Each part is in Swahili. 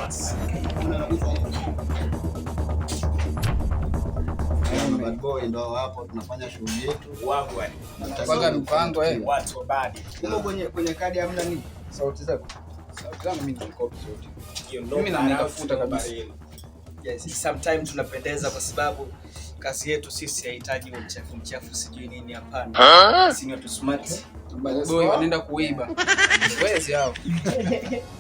Basi. Bad boy ndo hapo tunafanya shughuli yetu. Wagwan. Panga mipango eh. Watu wabadi. Huko kwenye kadi hamna nini? Sauti zako. Sauti zangu mimi nikopi zote. Hiyo ndo Mimi namtafuta kabisa. Yes, sometimes tunapendeza kwa sababu kazi yetu sisi haihitaji mchafu mchafu sijui nini, hapana. Sisi ni watu smart. Bad boy wanaenda kuiba. Wezi hao.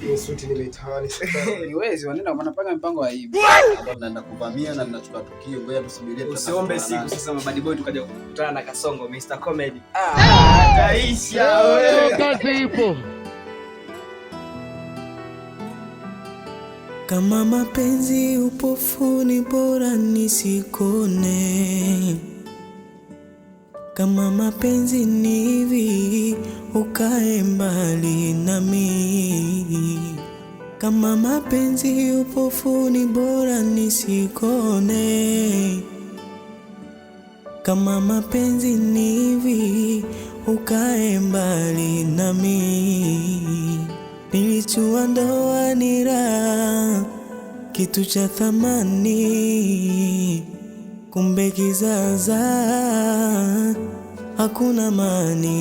Hiyo suti nimeitamani sana. Ni wezi wanaenda wanapanga mipango ya aibu. Hapa tunaenda kuvamia na tunachukua tukio. Ngoja tusubirie. Usiombe siku sasa mabad boy tukaja kukutana na Kasongo Mr Comedy. Ah, Taisha wewe. Kazi ipo. Kama mapenzi upofu ni bora nisikone. Kama mapenzi ni hivi, ukae mbali nami. Kama mapenzi upofu ni bora nisikone. Kama mapenzi ni hivi, ukae mbali nami. Nilijua ndoa ni raha, kitu cha thamani, kumbe kizaza, hakuna amani.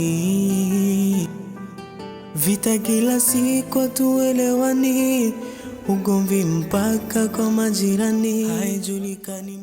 Vita kila siku, hatuelewani, ugomvi mpaka kwa majirani, haijulikani.